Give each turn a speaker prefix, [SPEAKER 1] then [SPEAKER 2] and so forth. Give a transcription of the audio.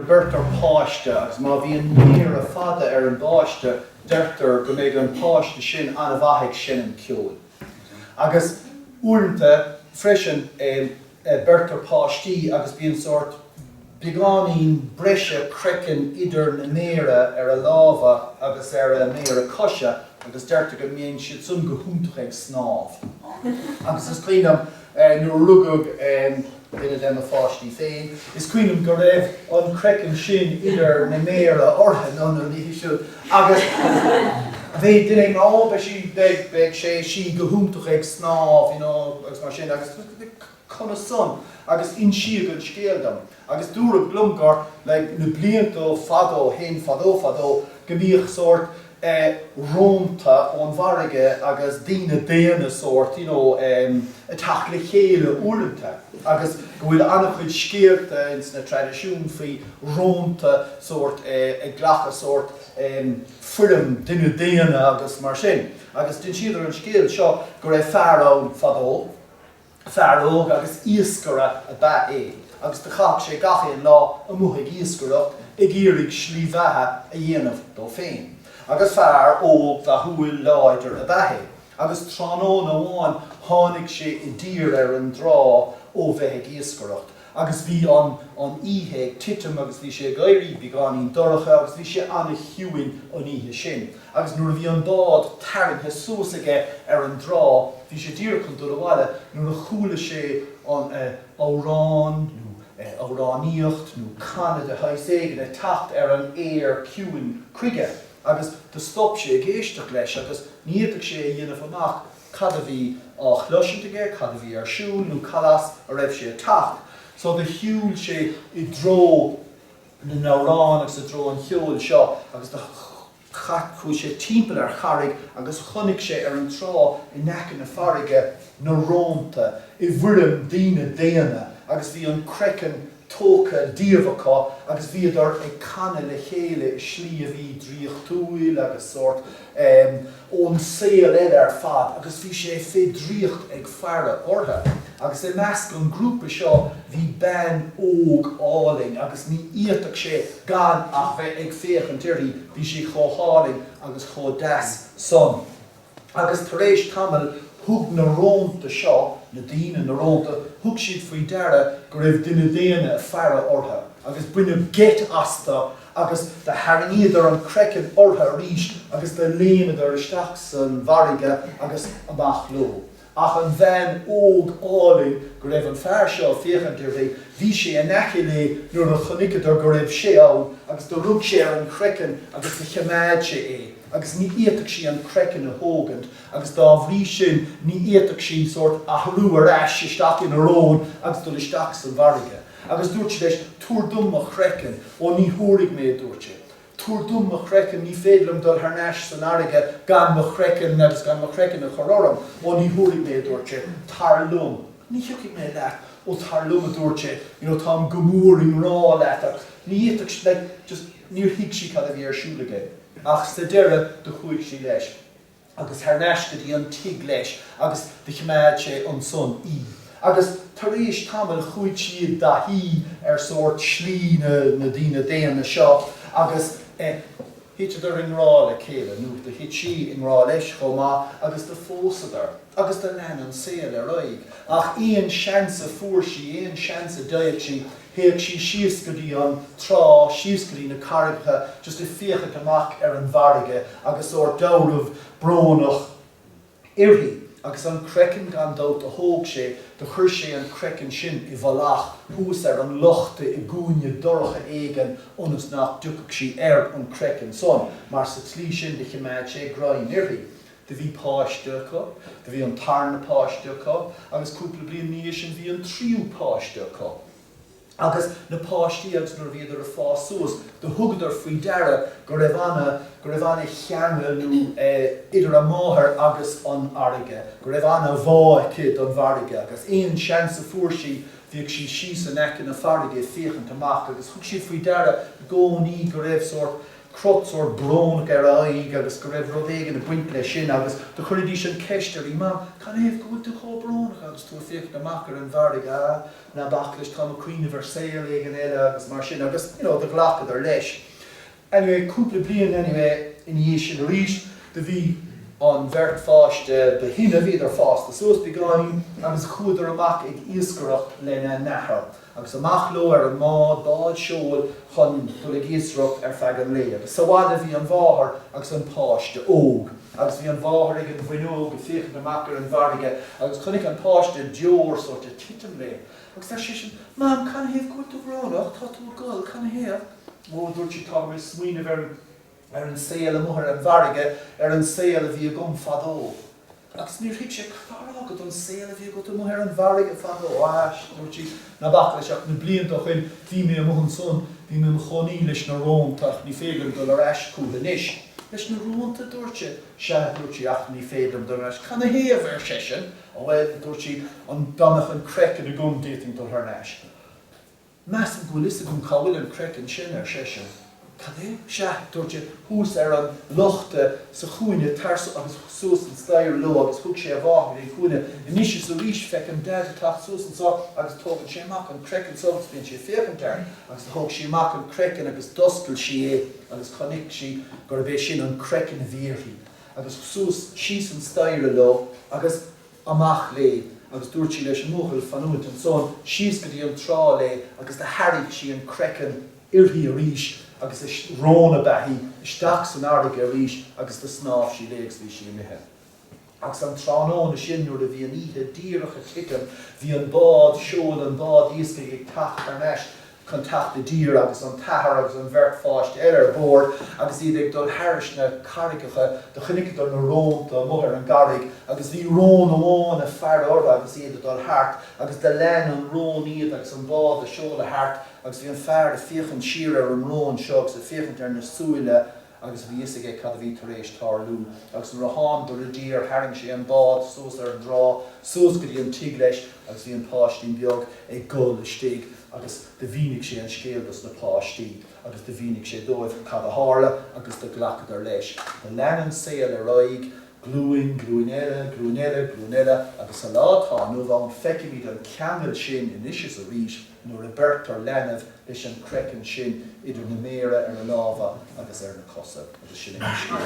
[SPEAKER 1] Beirtear páiste agus má bhíonn méara fada ar an bpáiste deirtear go mbeidh an páiste sin an-mhaith ag seinm ceoil. Agus uaireanta freisin beirtear páistí agus bíonn sórt beagáinín breise craiceann idir na méara ar a lámha agus ar a méara coise agus deirtear go mbíonn siad san go hiontach ag snámh. Agus is cuimhin liom nuair a rugadh duine de mo pháistí féin, is cuimhin liom go raibh an craiceann sin idir na méara orthu an oíche sin agus bhí duine ag rá, oh beidh sí, beidh, beidh sé, sí go hiontach ag snámh, you know, agus mar sin agus conas san agus insíodh an scéal dom agus dúradh liom gur like na blianta fada ó shin, fadó fadó, go mbíodh sórt eh rónta ón bhfarraige agus daoine daonna sórt you know ag teacht le chéile uaireanta agus go bhfuil an-chuid scéalta ins na traidisiúin faoi rónta sórt ag glacadh sórt foirm duine daonna agus mar sin. Agus d'insíodar an scéal seo go raibh fear ann fadó, Fear óg agus iascaire ab ea é agus do chaitheadh sé gach aon lá amuigh ag iascaireacht ag iarraidh slí bheatha a dhéanamh dó féin. Agus fear óg dathúil láidir ab ea é. Agus tráthnóna amháin tháinig sé i dtír ar an dtrá ó bheith ag iascaireacht agus bhí an an oíche ag titim agus bhí sé ag éirí beagáinín dorcha agus bhí sé ana-chiúin an oíche sin. Agus nuair a bhí an bád tarraingthe suas aige ar an dtrá, bhí sé díreach chun dul abhaile nuair a chuala sé an amhrán nó amhránaíocht nó canadh de shaghas éigin ag teacht ar an aer ciúin chuige agus do stop sé ag éisteacht leis agus ní fhéadfadh sé a dhéanamh amach cad a bhí á chloisint aige, cad a bhí ar siúl nó cad as a raibh sé ag teacht. So do shiúil sé i dtreo na n-amhrán agus i dtreo an cheoil seo agus do chuaigh sé timpeall ar charraig agus chonaic sé ar an trá in aice na farraige na rónta i bhfoirm daoine daonna agus bhí an craiceann tógtha díobh acu agus bhíodar ag canadh le chéile i slí a bhí draíochtúil agus sórt ón saol eile ar fad agus bhí sé fé dhraíocht ag faire orthu. Agus i measc an ghrúpa seo bhí bean óg álainn agus ní fhéadfadh sé gan ach bheith ag féachaint uirthi, bhí sí chomh hálainn agus chomh deas san. Agus tar éis tamaill thug na rónta seo, na daoine, na rónta, thug siad faoi deara go raibh duine daonna ag faire orthu, agus baineadh geit astu agus do tharraingíodar an craiceann orthu arís agus do léimeadar isteach san bhfarraige agus amach leo. Ach an bhean óg álainn go raibh an fear seo ag féachaint uirthi, bhí sé in aice léi nuair a chonaiceadar go raibh sé ann agus do rug sé ar an chraiceann agus do chimeád sé é agus ní fhéadfadh sí an craiceann a thógaint agus dá bhrí sin ní fhéadfadh sí sórt athrú ar ais isteach ina rón agus dul isteach san bhfarraige. Agus dúirt sí leis, Tabhair dom mo chraiceann. Ó ní thabharfaidh mé, a dúirt sé. Tabhair dom mo chraiceann, ní féidir liom dul thar n-ais san fharraige gan mo chraiceann agus gan mo chraiceann a chur orm. Ó ní thabharfaidh mé, a dúirt sé. Tar liom. Ní thiocfaidh mé leat. Ó tar liom, a dúirt sé, you know táim go mór i ngrá leat agus ní fhéadfadh sí, like, just níor thuig sí cad a bhí ar siúl aige. Ach sa deireadh do chuaigh sí leis. agus thar n-ais go dtí an tigh leis agus do chimeád sé ansan í. Agus tar éis tamaill chuaigh sí i dtaithí ar sórt slí na na daoine daonna seo agus eh thiteadar i ngrá le chéile, nó do thit sí i ngrá leis chomh maith agus do phósadar agus do lean an saol ar aghaidh. Ach aon seans a fuair sí, aon seans a d'fhaigheadh sí, Théadh sí síos go dtí an trá, síos go dtí na carraigeacha, just ag féachaint amach ar an bhfarraige agus sórt dealramh brónach uirthi. Agus an craiceann gan dabht a thóg sé, do chuir sé an craiceann sin i bhfolach thuas ar an lochta i gcúinne dorcha éigin ionas nach dtiocfadh sí ar an craiceann san, mar sa tslí sin do chimeád sé greim uirthi. Do bhí páiste acu, do bhí an tarna páiste acu agus cúpla bliain ina dhiaidh sin bhí an tríú páiste acu. Agus na páistí agus nuair a bhíodar ag fás suas do thugadar faoi deara go raibh ana, go raibh ana cheangal nó eh idir a máthair agus an fharraige, go raibh ana bhá aici don bhfarraige agus aon seans a fuair sí bhíodh sí síos in aice na farraige ag féachaint amach agus thug siad faoi deara i gcónaí go raibh sórt. crot sórt brónach ar a aghaidh agus go raibh rud éigin ag baint leis sin agus do chuiridís an cheist uirthi, Mam, canathaobh go bhfuil tú chomh brónach agus tú ag féachaint amach ar an bhfarraige? Ah, ná bac leis, táim ag cuimhneamh ar saol éigin eile agus mar sin agus, you know, do ghlacadar leis. Anyway, cúpla bliain anyway ina dhiaidh sin arís, do bhí an bheirt pháiste ba shine, bhíodar fásta suas beagáinín agus chuadar amach ag iascaireacht lena n-athair agus amach leo ar an mbád, bád seoil, chun dul ag iascaireacht ar feadh an lae. Agus sa bhaile bhí an mháthair agus an páiste óg agus bhí an mháthair ag an bhfuinneog ag féachaint amach ar an bhfarraige agus chonaic an páiste deoir sórt ag titim léi agus deir seisean, Mam, canathaobh go bhfuil tú brónach, tá tú ag gol, canathaobh? Ó, a dúirt sí, táim ag smaoineamh ar an, ar an saol amuigh ar an bhfarraige, ar an saol a bhí agam fadó. Agus níor thuig sé, cad tá á rá agat, an saol a bhí agat amuigh ar an bhfarraige fadó? Á, a dúirt sí, ná bac leis, ach na blianta ó shin, bhí mé amuigh ansan, bhí mé i mo chónaí leis na rónta, ach ní féidir liom dul ar ais chucu anois. Leis na rónta, a dúirt sé. Sea, a dúirt sí, ach ní féidir liom dul ar ais. Canathaobh? ar seisean. Ó, bhuel, a dúirt sí, an, dá mbeadh an craiceann agam, d'fhéadfainn dul thar n-ais. Measaim go bhfuil fhios agam cá bhfuil an craiceann sin, ar seisean. Cad é? Sea, dúirt sé, thuas ar an lochta sa chúinne, tar agus suas an staighre leo agus thug sé a mháthair go dtí an cúinne. Anois is arís feicim Daid ag teacht suas anseo agus tógann sé amach an craiceann so agus bíonn sé ag féachaint air. Agus do thóg sí amach an craiceann agus d'oscail sí é agus chonaic sí gurb é sin an craiceann a bhí uirthi. Agus suas, síos an staighre leo agus. amach léi agus dúirt sí leis an mbuachaill fanúint ansan, síos go dtí an trá léi agus do tharraing sí an craiceann uirthi arís agus is rón ab ea í, isteach san fharraige arís agus do shnámh sí léi agus bhí sí imithe. Agus an tráthnóna sin nuair a bhí an oíche díreach a titim bhí an bád seoil, an bád iascaigh ag teacht thar n-ais chun teacht i dtír agus an t-athair agus an bheirt pháiste eile ar bord agus iad ag dul thairis na carraigeacha do chonaiceadar na rónta amuigh ar an gcarraig agus bhí rón amháin ag faire orthu agus iad ag dul thart agus do lean an rón iad agus an bád a seoladh thart agus bhí an fear ag féachaint siar ar an rón seo agus ag féachaint ar na súile agus bhí fhios aige cad a bhí tar éis tarlú, agus nuair a thánadar i dtír tharraing sé an bád suas ar an dtrá, suas go dtí an tigh leis, agus bhí an páistín beag ag gol istigh, agus do mhínigh sé an scéal dos na páistí, agus do mhínigh sé dóibh cad a tharla, agus do ghlacadar leis. Do lean an saol ar aghaidh, glúin, glúin eile, glúin eile, glúin eile, agus sa lá atá inniu ann feicimid an ceangal sin anois is arís, nuair a beirtear leanbh leis an craiceann sin idir na méara ar a lámha agus ar na cosa agus sin é an scéal.